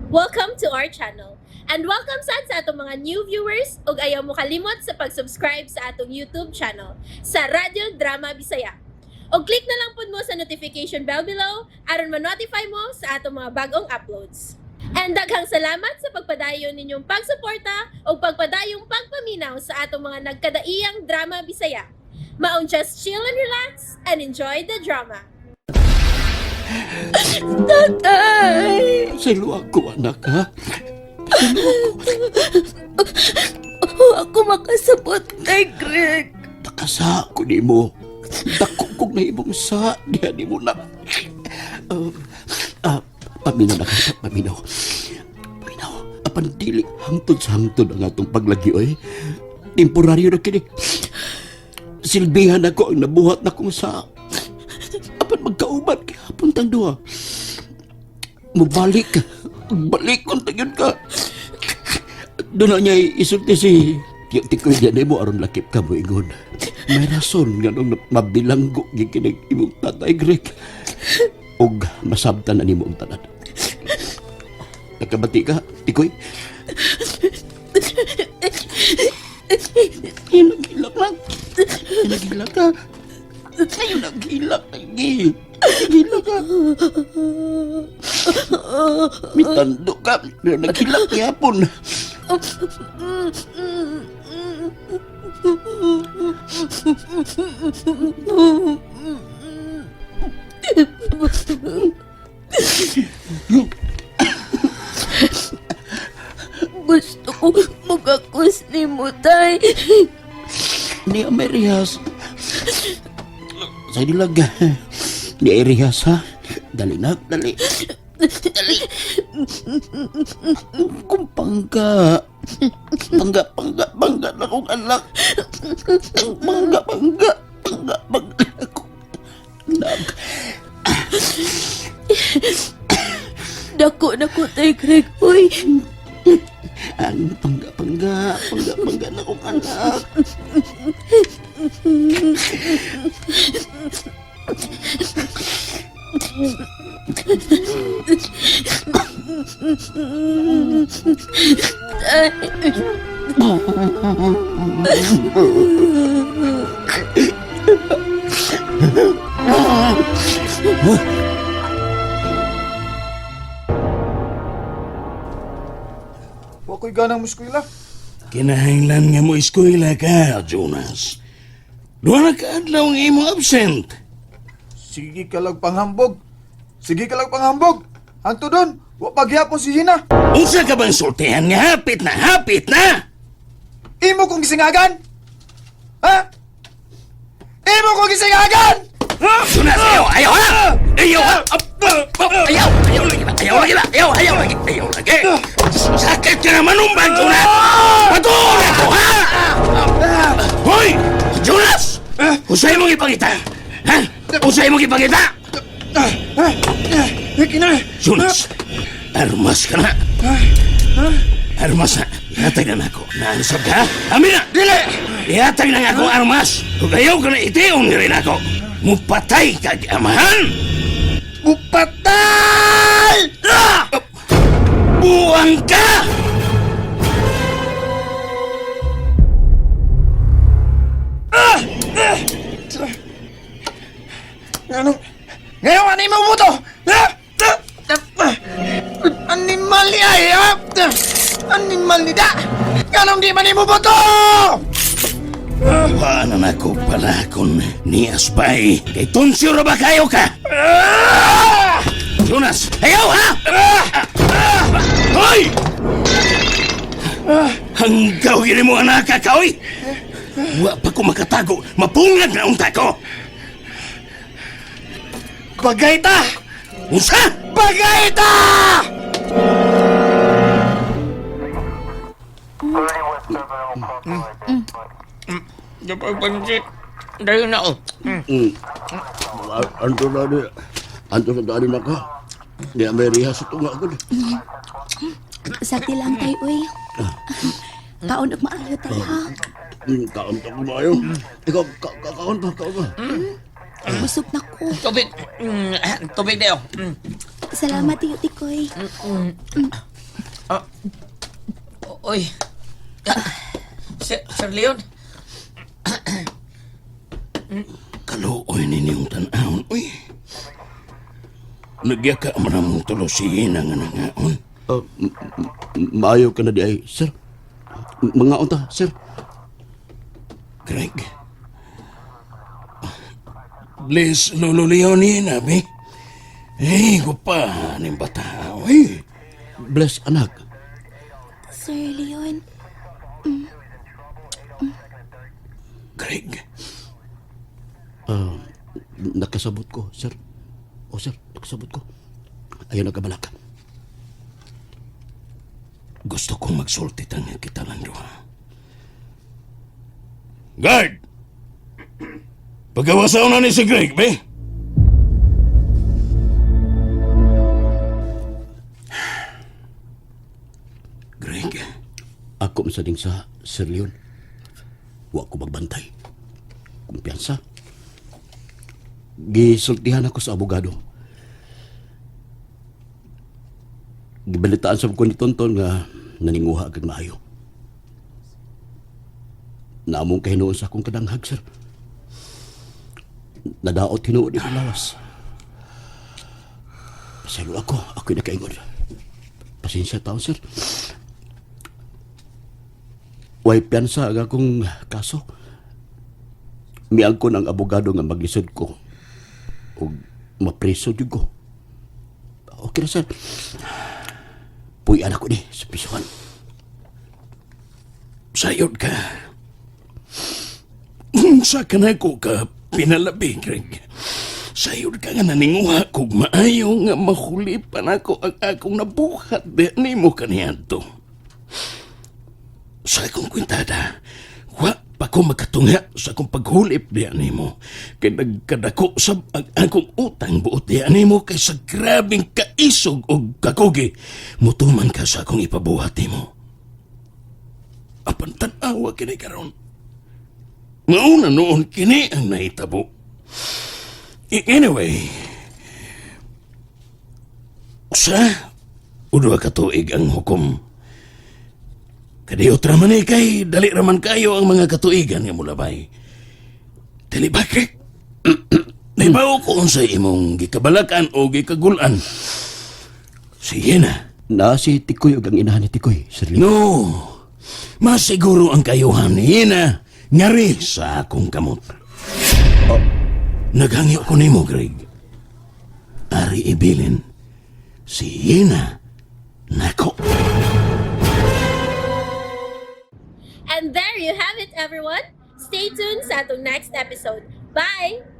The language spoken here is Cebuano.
Welcome to our channel. And welcome sad sa atong mga new viewers ug ayaw mo kalimot sa pag-subscribe sa atong YouTube channel sa Radyo Drama Bisaya. Og click na lang pud mo sa notification bell below aron ma-notify mo sa atong mga bagong uploads. And daghang salamat sa pagpadayon ninyong pagsuporta ug pagpadayong pagpaminaw sa atong mga nagkadaiyang drama Bisaya. Maong just chill and relax and enjoy the drama. Tatay! Silo ako, anak, ha? Ako makasabot kay Greg. Nakasa ko ni mo. Dako kong nahimong sa diha ni mo na. Uh, ah, paminaw na ka, paminaw. Paminaw. Apan dili hangtod sa hangtod ang atong paglagi, oy. Temporaryo na kini. Silbihan ako ang nabuhat na kong sa. Apan magkauban gihapon tang duha. Mubalik ka. Balik kung tagyon ka. Doon na niya isulti si Tikoy diyan mo aron lakip ka mo ingon. May rason nga nung mabilanggo gikinig imong tatay Greg. Og masabtan na nimo ang tanan. Nakabati ka, Tikoy? Ay, naghilak na. Ay, naghilak ka. Ay, naghilak. Ay, naghilak ka. Mitando ka, pero naghilak yapon. Gusto ko magakos ni mo, tay. Ni Amerias. Sa dilag. Ni Arias, ha? Dali na, dali. Dali. Kung pangga. Pangga, pangga, pangga na kong anak. Pangga, pangga, pangga, pangga na kong anak. Dako na ko, tay Greg. Uy, Ang pangga, pangga, pangga, pangga na kong anak. Tay. Wa ko'y ganang muskwila. Kinahanglan nga mo eskwela ka, Jonas. Duha na ka adlaw ang imong absent. Sige ka lang panghambog. Sige ka lang panghambog. Hanto doon, wa pagyapon si Gina. Unsa ka bang sultihan nga hapit na, hapit na? Imo kong gisingagan? Ha? Imo kong gisingagan! Jonas, ayaw, ayaw ha! Ayaw ha! Ayaw, ayaw lagi ba? Ayaw lagi ba? Ayaw, ayaw lagi, ayaw lagi. Sakit ka naman umbang, Jonas! Patuon ako, ha! Hoy! Jonas! Usay mong ipakita! Ha? Usay mong ipakita! Kina! Jonas, armas ka na. Armas na. Ihatag na nako. Naansab ka? Amin na! Dili! Ihatag na nga ako armas. Kung ayaw ka na itiong rin ako. Mupatay ka, amahan! Upatay! Ah! Buwang ka! Anong... Ngayon, ano yung mabuto? Animal ni ay! ha? Animal ni da! Anong di man imo buto? Paano na ko pala kung ni Asbay? Kay Tonsyo ra ba kayo ka? Jonas, ayaw ha! Hoy! Hanggaw gini mo anak ka, kaoy! Wa pa ko makatago, mapungag na unta ko! Bagay ta! Unsa? Bagay ta! Pansit. Dahil na oh. Mm. Anto na ni. Anto na dali na ka. Ni Amerias ito nga agad. Sakti lang tayo, uy. Kaon og maayo tayo, ha? Kaon ta ko maayo. Ikaw, kaon pa, kaon pa. Busog na ko. Tubig. Tubig daw. Salamat, Tiyo Tikoy. Oy. Sir, Sir Leon. Kaluoy ninyong tan-awon, uy. Nagyaka man ang mong tulo si Hina nga nangaon. Maayo ka na di ay, sir. Mga unta, sir. Greg. Bless Lolo Leon yun, abi. Eh, gupa, ning bata, uy. Bless, anak. Sir Leon, Greg, Nakasabot ko, sir. O, sir, nakasabot ko. Ayaw nagkabalak. Gusto kong magsulti tanga kita lang duha. Guard! Pagawasaw na ni si Greg, be! Greg, Ako man sa ding sa Sir Leon. Wa ko magbantay. Kumpiyansa. Gisultihan ako sa abogado. Gibalitaan sa ko ni Tonton nga naninguha agad maayo. Naamong kahinuon sa akong kadanghag, sir. Nadaot hinuon ni lawas. Pasaylo ako. Ako'y nakaingon. Pasensya taon, sir. Way piyansa ang akong kaso. Miangkon ang abogado nga maglisod ko. O mapreso jud ko. Okay na, sir. Puyan ako ni sa pisuhan. Sayod ka. Sa kanay ko ka pinalabi, Greg. Sayod ka nga naninguha kog maayo nga mahulipan ako ang akong nabuhat di nimo kaniadto. Sa akong kwintada, wa pa ko makatungha sa akong paghulip diya nimo. Kay nagkadako sab ang akong utang buot diya nimo kay sa grabing kaisog og kakugi. Mutuman ka sa akong ipabuhat nimo. Apan tan-awa kini karon. Mauna noon kini ang nahitabo. Anyway, usa o duha ka tuig ang hukom. Kadiot raman eh kay dali raman kayo ang mga katuigan nga mulabay. Dili ba, Greg? Naibaw ko unsay imong gikabalakan o gikagulan. Sige na. Na si Tikoy ug ang inahan ni Tikoy, Sir Leon. No. Masiguro ang kayuhan ni Ina ngari sa akong kamot. Naghangyo ko nimo, Greg. Ari ibilin si Ina nako. And there you have it, everyone. Stay tuned sa atong next episode. Bye!